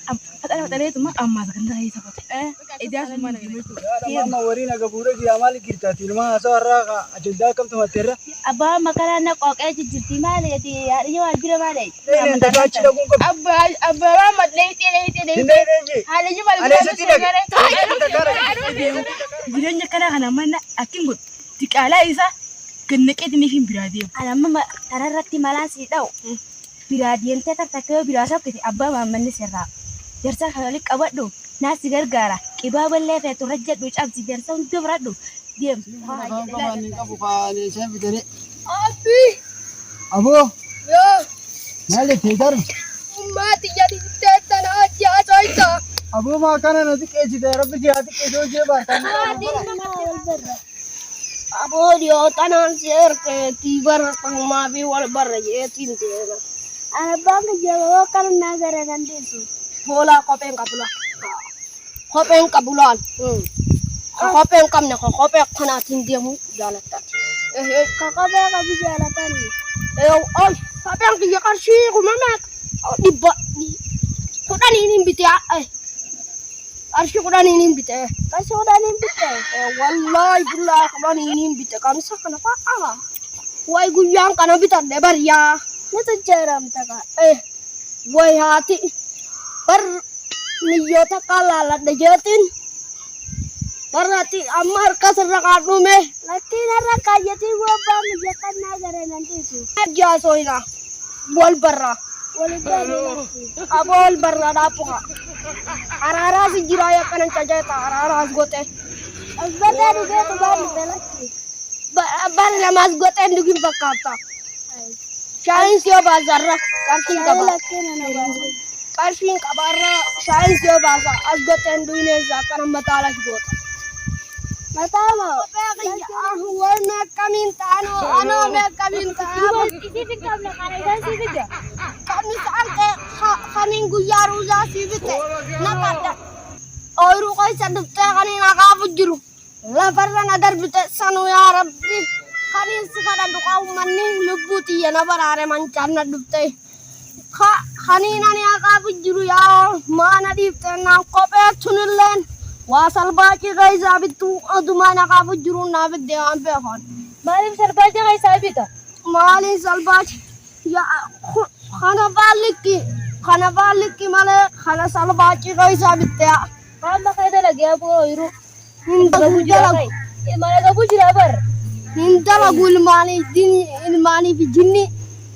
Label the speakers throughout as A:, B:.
A: Faxala faxaleetuma ammaas ganda keessa qote. Idaa sun mana jechuudha.
B: Amma warii naga fuudhee jira maali girtaati ilmaa haasawaa irraa ajandaa akkamtu matteerra.
C: Abbaa makaraa na qoqee jijjirti maali ati haadha waan bira maali?
B: Inni takka achi dhaquun qabu.
A: Abbaa abbaa maamad dheeyxee dheeyxee
B: Hin
A: dheeyxee.
B: dheeyxee.
A: Haala jima
B: Ani eessatti dhaqe?
A: Jireenya kanaa kana mana akkin godhu diqaalaa isaa gannaqeetiniif hin biraa deemu.
C: Ani amma kanarratti malaan si dha'u biraa deemtee takka yoo biraa sokkite abbaa maammanni sirraa. Jarsa kan walitti qabadhu naa si gargaara qibaa ballee feetu rajjadhu cabsi jarsa hunda fudhadhu deem.
B: Qabu kaanii isheen fidanii.
D: Abbi!
B: Aboo
D: Yoo!
B: maal jettee darbu?
D: Ummaati jadi teettan hojii haasofta.
B: Aboo maa kana na xiqqeessite rabbi si haa xiqqeessu hojii baartaan.
D: Aboo dhiyoo tanaan si erkeetii bara qammaa fi wal barra jeetiin deema.
C: Abbaan kiyya kana naa gara dandeessu.
D: Hoolaa kopheen qabula. Kopheen qabulaan. Kopheen hin qabne kophee akkanaatiin deemu jaalattaati.
C: Ka kophee qabu jaalatani.
D: Oy kopheen kiyya qarshii kuma meeqa? Dhibba kudhaniin hin bitee. Qarshii kudhaniin hin bitee.
C: Qarshii kudhaniin bitte.
D: Wallahi billahi kudhaniin hin bite kamisa kana fa'a. Way guyyaan kana bitadhe baryaa.
C: Ni tujjaaramta kaa.
D: Way haati bar niyyoota qalaaladhe jeetiin barraatti amma harka sirra kaadhume.
C: Lakkiin har'a kaayyatiin abbaan kiyya kan naa gara dandeessu.
D: Jaasoina wal barra.
C: Waliin gaariidha.
D: Aboo wal barra dhaaphuka. Araaraas jira yakkanan cajeeta araaraas gote.
C: Asbataa dhugeetu baan dhufe lakki.
D: Bar lamaas goteen dhugin fakkaata. Shaayiin si obaasarra qarshiin qaba.
C: Lakkiin ana baasuu.
D: Qarshiin qabaarra shaayiin si obaasa as goteen dhugineessa akkana mataalas goota.
C: Mataa moo?
D: Way meeqamiin ta'anoo anoo meeqamiin ta'anoo.
C: Isiif hin qabne kana isaan siif ija.
D: Kamis anke kaniin guyyaa ruuzaa sii bite naqadha. Ooyiruu keessa dhuftee kaniin akaafu jiru. Lafarra na darbite sanu yaa rabbi. Kaniin si kadhadhu qaawmanni lubbuu tiyya na baraare mancaan na dhufte. Kaniin ani akaafu jiru yaa maana dhiifte naan kophee tunilleen waa salbaachii keessaa bittu odumaan akaafu jiru naa fidde waan beekan.
C: Maaliif salbaachii keessaa bita?
D: Maaliin salbaachi? Yaa kana baallikki kana baallikki malee kana salbaachi keessaa bitte.
C: Amma kee dalagee aboo ooyiruu.
D: Hin
C: Gabuu jira
D: dalagu
C: kai. Mana gabuu jira bar.
D: hin dalagu ilmaanii jinni ilmaanii fi jinni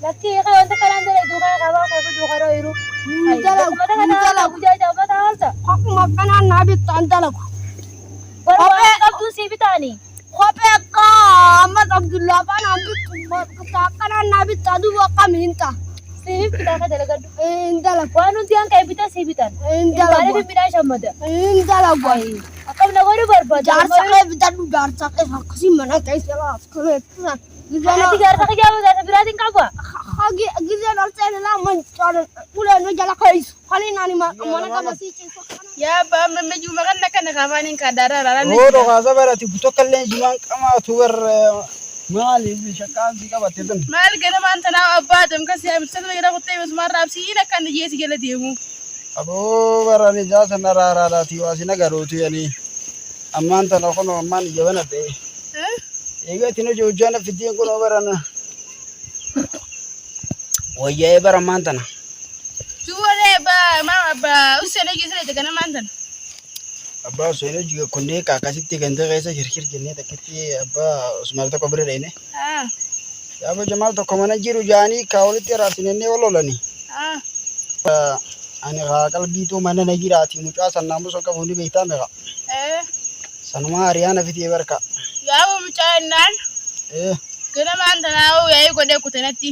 C: Lakkii kee wanta kanaan dalagdu kee qabaa kee fiduu kan ooyiruu.
D: hin dalagu
C: Mata
D: hin
C: kana
D: dalagu.
C: guyyaa ijaa mata haalta.
D: Akkuma akkanaan naa bittu an dalagu.
C: Bara waan qabduu sii bitaani.
D: Kophee akka Ahmad Abdullaa faan an bittu akkanaan naa bittu aduu akkam hin ta'a.
C: Siif bitaa ka dalagadhu.
D: Hin dalagu
C: Waan hundi an kee bitaa sii bitan.
D: hin
C: Maaliif
D: dalagu
C: midhaan shammada?
D: hin dalagu.
C: Akkam na godhu barbaada.
D: Jaarsa kee bitadhu jaarsa kee akkasii mana keessa laaf kameetti.
C: Ati jaarsa kiyyaa jaarsa biraatiin qaba.
D: Gizeen ol seene laa mancaan uleen jala keessa. Kaniin ani mana qaba sii ciisu.
A: Yaa abbaa mamma juma kan akkana kaafaan kaadaara araaraan.
B: Oo dhokaasa barati tokko illee jimaan qamaatu bar maaliif shakkaan si qabatte tun.
A: Maal ganamaan tanaa abbaa adam kan si absatuma jala kuttee basumaan raabsiin akka inni jeesi jala deemu.
B: Aboo barani jaasa na raaraadhaati waa si nagaruutu yani ammaan tana kunoo ammaan ija banadhe. Egaa itti nuti hojjaan fiddiin kunoo barana. Wayyaa'ee bara ammaan tana.
A: Duwwalee abbaa maam abbaa usseen hojii isa ganamaan tana.
B: Abbaa Useen hojii kunneen akkasitti ganda keessa shirshir jennee takkitti abbaa Usmaan tokko bira dhayne. Yaaba Jamaal tokko mana jiru jaanii kaa walitti araarsinennee wal lolanii. Ani kaa qalbiituu mana na jiraati mucaa san naamusa qabu ni beektaa meeqa. Sanumaa ariyaana fitee barka.
A: Yaa'u mucaa innaan ganamaan tanaa yaa'ii godhee kutanatti.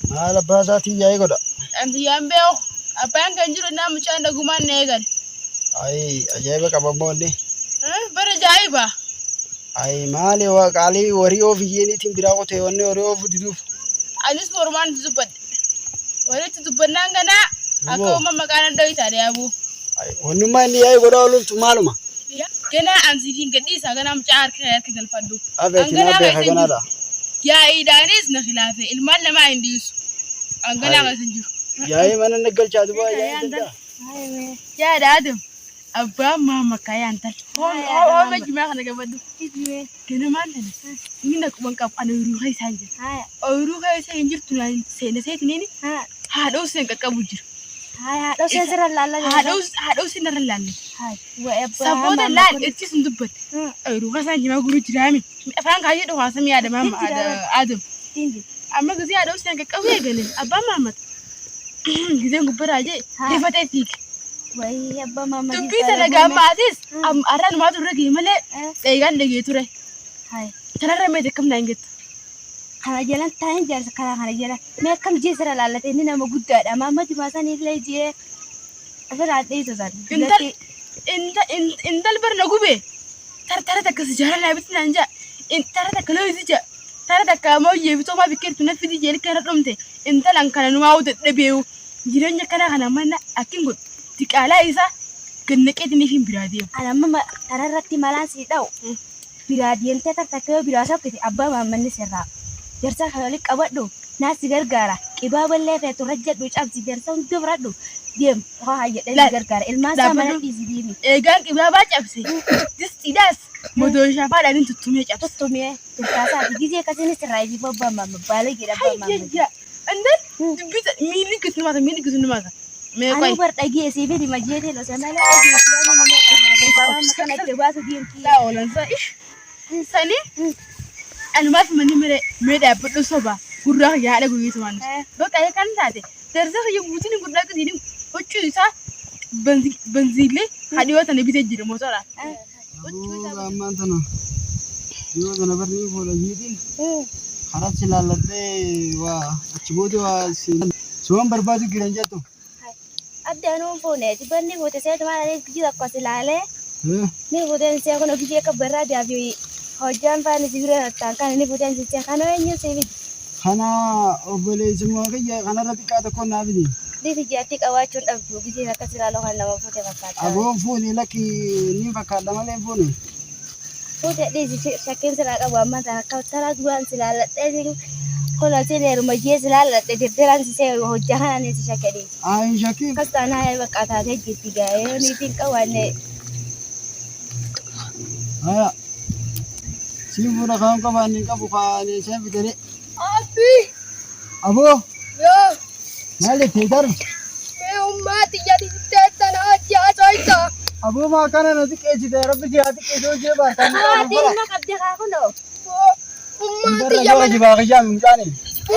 B: Maal abbaa isaatii yaa'ii godha.
A: Antiyyaan beeku abbaan kan jiru innaan mucaan dhagumaan na eegale.
B: Ayi ajaa'iba qabammoo inni.
A: Bara ajaa'iba.
B: Ayi maali waa qaalii warii oofi jeeniitiin biraa qotee wanni horii oofu diduuf.
A: Anis mormaan itti dubbadhe. Walitti dubbannaan ganaa akka uumama maqaan adda itaadha yaabuu.
B: Wannummaa inni yaa'ii godhaa ooltu maaluma?
A: Ganaa ansiifiin gadhiisaa ganaa mucaa harka kee harka galfadhu.
B: Abeeti naa beeka ganaadha.
A: Yaa'iidhaanis na khilaafe ilmaan namaa hin dhiisu. Anganaa keessa hin jiru.
B: Yaa'ii mana naggalchaa duba yaa'ii danda'a.
A: Yaada Adam. Abbaan maama kaayaan tal. Hooma jimaa kana qabadhu. Ganamaan tana inni naquma qabu ani ooyiruu keessa hin jiru. Ooyiruu keessa hin jirtu naan seena seetiniin haadha useen qaqqabu jiru.
C: Haadha useen sirra laalla.
A: Haadha useen irra laalle. Saboota laal itti sun dubbatte. Ooyiruu keessa jimaa guruu jiraami. Afaan kaayyee dhukaasam yaada maama Adam. Amma gisee haadha useen qaqqabu eegale abbaan maamata. Giseen gubbaraa jee rifatee fiige.
C: Wayii abbaa maama.
A: Dubbii tana gaamma atis har'a numaatu irra gahee malee dheegaan dhagee ture. Tanarra meeti akkam naan jettu.
C: Kana jalan taa'in jaarsa kana kana jala mee akkam jee sirra laallate inni nama guddaadha maama jimaa san illee jee ofirraa dhiisu san.
A: Intal intal bar na gube tara takka si jaalala naa bitti naan jaa tara takka looyisi jaa tara takka ammoo yeebitoo maa bikkeertu na fidi jee kana dhumte intalan kana numaa dadhabeewu jireenya kana kana mana akkin godhu diqaalaa isaa gannaqeetiniif hin biraa deemu.
C: Ani amma kanarratti malaan sii dha'u biraa deemtee takka yoo biraa sokkite abbaa maammanni sirraa jarsa kana walitti qabadhu naa si gargaara qibaa ballee feetu irra jedhu cabsi jarsa hunda fudhadhu deem haa jedhee si gargaara ilmaan isaa mana dhiisi deemi.
A: Eegaan qibaabaa cabse distiidhaas modoon shafaadhaan hin tuttumee cabse.
C: Tuttumee turtaasaati gizee akkasiin sirraa isiif abbaa maamma baalee jedha abbaa maamma.
A: Intal dubbii miilli gisu namaata miilli gisu namaata. Mee
C: Ani
A: qoy.
C: bar dhagee siif hima jeeteen osoo malee dhageessi ani nama abbaa maamma kana itti baasu deemti.
A: Laa oolansa ish. Sani anumaaf manni mere mee dhaabbadhu soba gurraa yaada guyyitu waan. Bakka kan taate darsa kiyya guutuun gurraa qisiin huccuu isaa banziilee hadhiyoo tana bitee jira motora.
B: Ammaan tana dhiyoo tana barri fuula jiitiin karatti laalladhee waa achi booda waa suwan barbaadu jiran jettu.
C: Adda anuun fuuneeti banni fuute seetu maal alee gijji tokko si laalee ni fuuteen see kun gijji akka barraa jaafi hojjaan faani si bira tattaan kan ni fuuteen si see kana eenyu si fidi.
B: Kana obboleessummaa kiyya kanarra xiqqaa tokko naa fidi.
C: Dhisi jaartii qabaachuun dhabdu gijji akka si laaloo kan nama fuute fakkaata.
B: Aboon fuune lakki ni fakkaadha malee hin fuune.
C: Fuute dhiisi shakkiin siraa qabu amma tana akka taraa duraan si laalladhee kun asiin heeruma jee si laalladhe dirdiraan si see hojjaa kanaan si shakke dhiisi.
B: Haa hin shakkiin.
C: Akkas taanaa bakka taatee jirti gaa'ee niitiin qabaanne.
B: Haya. Siin fuudha kaan qabaan hin qabu kaan isheen fidere.
D: Abbi.
B: Aboo
D: Yoo.
B: maal jettee darbe?
D: Mee ummaati jadi teessan hojii haasofta.
B: Aboo maa kana na xiqqeessite rabbi si haa xiqqeessu hojii baartaan.
C: Maatiin na qabde haa kunoo.
D: Ummaati
B: Barra
D: yamana.
B: jibaa kiyyaa mucaani.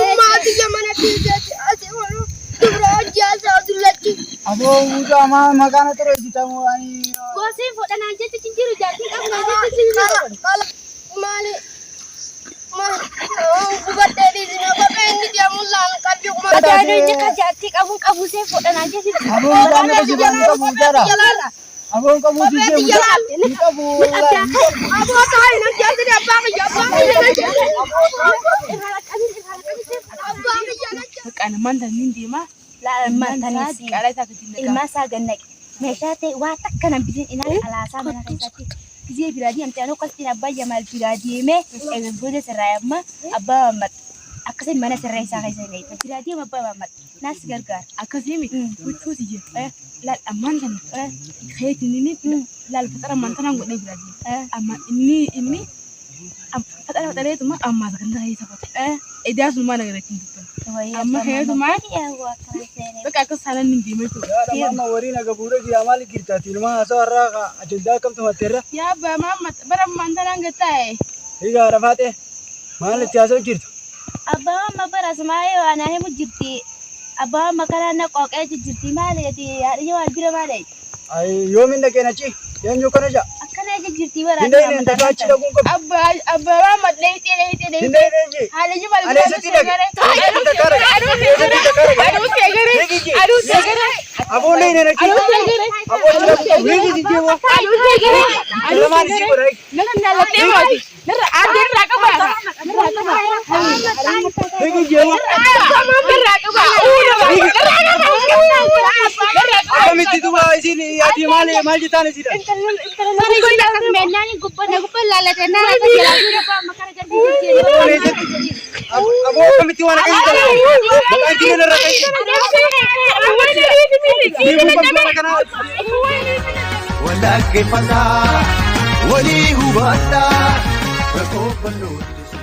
D: Ummaati yamana dhiiseeti asii olu dubra hojii haasoftu lachi.
B: Aboo mucaa maa maqaan xureessite moo ani.
C: Goosii fuudhanaan jechi jiru jaartiin qabnaan jechi jiru.
D: Kala maali? Gubadhee dhiisina kophee inni deemu laan qalbii kuma.
C: Adaaduu inni ka jaartii qabuun qabusee fuudhanaan jechi.
B: Aboo mucaan nama jibaa hin qabu mucaadha. Aboon qabu jijjee mucaa hin qabu.
D: Aboo taa'ee nan jaartii abbaa kiyya abbaa kiyya nan jaartii. Abbaa kiyya nan jaartii.
A: Bakka namaan tan niin deemaa.
C: Ilmaan taniis
A: Diqaalaa isaa gadi naqaa.
C: ilmaan isaa gannaqe meeshaa ta'e waa takka nan bitin inaan alaasaa mana keessatti gizee biraa deemte anuu akkasitti abbaa jamaal biraa deemee eegas booda sirraa amma abbaa mammat akkasiin mana sirree isaa keessa hin eegne biraa deema abbaa mammat naas gargaara.
A: Akkasii miti huccuuti jira. Laal ammaan tana keetiin inni laal faxara ammaan tanaan godhee biraa deema. Amma inni inni faxara faxareetuma ammaa sagantaa keessa qote. Edaa sunumaa nagaratiin dubban. Amma keetumaan bakka akkas taanaan hin deema jechuudha.
B: Yaada maama wariin aga bu'uura jira maal girtaati ilma haasawaa irraa ajandaa akkamtu matteerra.
A: Yaa abbaa maamma bara ammaan tanaan gattaa'e.
B: Egaa rafaatee maal itti haasa'u jirtu?
C: Abbaa mamma bara sumaayee waan himu jirti. Abbaa mamma karaa na qooqee jirti maali ati haadha waan bira maali?
B: Yoomin dhaqeen achi? Eenyu kana ja'a?
C: Akkana jirti bara.
B: Hin dhaqeen takka achi dhaquun qabu.
A: Abbaa abbaa maamma dheeyitee dheeyitee
B: Hin
A: dheeyitee.
B: dhaqeen jee.
A: Haadha jimaa
B: Ani eessatti dhaqe? Eessatti dhaqe? Eessatti dhaqe?
A: Aduu seegare. Aduu seegare.
B: Aboon dhaqeen achi.
A: Aduu seegare.
B: Aboo achi dhaquu qabu. Hiiki jijjee waa.
A: Aduu seegare. Aduu
B: Lamaan isii
A: seegare.
B: godha.
A: Narra naallattee maati. Narra aadde irraa qabaa. Narraa qabaa.
B: Hiiki jijjee waa.
A: Narraa qabaa. Narraa qabaa. Narraa qabaa.
B: Akkamitti duuba isin ati maal maal jettaan isidha? Aboo akkamitti waan akkasii ta'e? Maqaan jireenya irra keessa.
E: Deemuu qabdu bara kanaa.
F: Wal dhaggeeffadhaa, walii hubadhaa, rakkoo bal'ootti.